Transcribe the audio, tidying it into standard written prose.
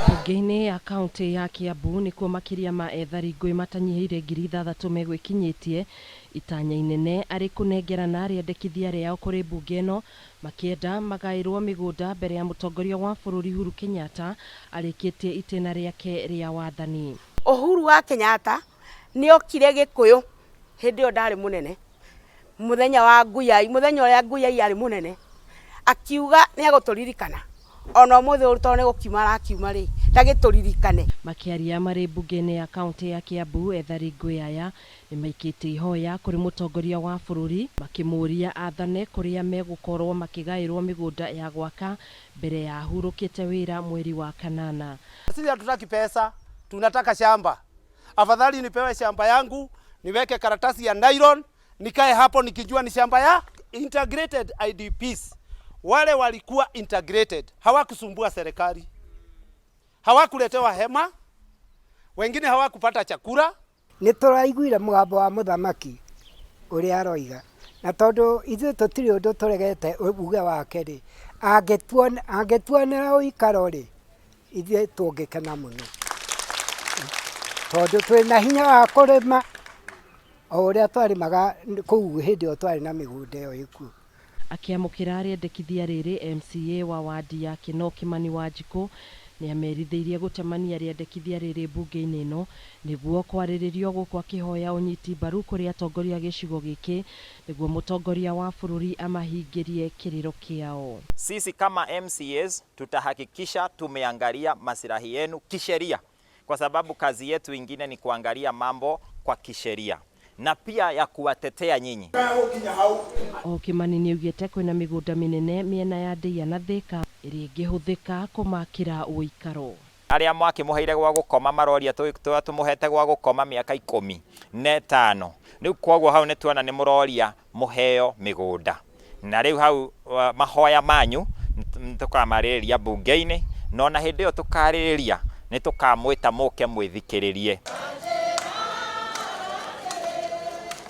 Mbunge-inĩ ya kaunti ya Kiambu nĩkuo makĩria ma ethari ngũĩ matanyihĩire 6,000 megwĩkinyĩtie itanya inene arĩ kũnengerana rĩendekithia rĩao kũrĩ mbunge ĩno makĩenda magaĩrwo mĩgũnda mbere ya mũtongoria wa bũrũri Uhuru Kenyatta arĩkĩtie itĩna rĩake rĩa wathani. Uhuru wa Kenyatta nĩ okire Gĩkũyũ hĩndĩ ĩyo ndarĩ mũnene, mũthenya wa Nguyai, mũthenya ũrĩa Nguyai arĩ mũnene, akiuga nĩ egũtũririkana ona ũmũthĩ ũyũ tondũ nĩ gũkiuma arakiuma rĩ, ndagĩtũririkane. Makĩaria marĩ mbunge-inĩ ya kaunti ya Kiambu, ethari ngũĩ aya nĩmaikĩtie ihoya kũrĩ mũtongoria wa bũrũri makĩmũria athane kũrĩa megũkorwo makĩgaĩrwo mĩgũnda ya gwaka mbere ya ahurũkĩte wĩra mweri wa kanana. Sisi hatutaki pesa, tunataka shamba. Afadhali nipewe shamba yangu, niweke karatasi ya nylon, nikae hapo nikijua ni shamba ya integrated IDPs. Wale walikuwa integrated, hawakusumbua serikali, hawakuletewa hema, wengine hawakupata chakula. Nĩ tũraiguire mũgambo wa mũthamaki ũrĩa aroiga, na tondũ ithuĩ tũtirĩ ũndũ tũregete uge wake rĩ, angĩtuonera ũikaro rĩ, ithuĩ tũngĩkena mũno, tondũ twĩna hinya wa kũrĩma o ũrĩa twarĩmaga kũu hĩndĩ ĩyo twarĩ na mĩgũnda ĩyo ĩkuo. Akĩamũkĩra rĩendekithia rĩrĩ, MCA wa wadi ya Kinoo Kimani Wanjikũ nĩamerithĩirie gũtemania rĩendekithia rĩrĩ mbunge-inĩ ĩno nĩguo kwarĩrĩrio gũkũ akĩhoya ũnyiti mbaru kũrĩ atongoria a gĩcigo gĩkĩ nĩguo mũtongoria wa bũrũri amahingĩrie kĩrĩro kĩao. Sisi kama MCAs tutahakikisha tumeangalia maslahi yenu kisheria, kwa sababu kazi yetu ingine ni kuangalia mambo kwa kisheria na pia ya kuwatetea nyinyi. O Kimani nĩaugĩte kwĩna mĩgũnda mĩnene mĩena ya Ndeiya na Thika ĩrĩa ĩngĩhũthĩka kũmakĩra ũikaro. Arĩa mwakĩmũheire gwa gũkoma maroria tũmũhete gwa gũkoma mĩaka 15. Rĩu koguo hau nĩ tuona nĩ mũroria mũheo mĩgũnda. Na rĩu hau mahoya manyu tũkamarĩrĩria mbunge-inĩ, na ona hĩndĩ ĩyo tũkarĩrĩria nĩ tũkamwĩta mũke mwĩthikĩrĩrie.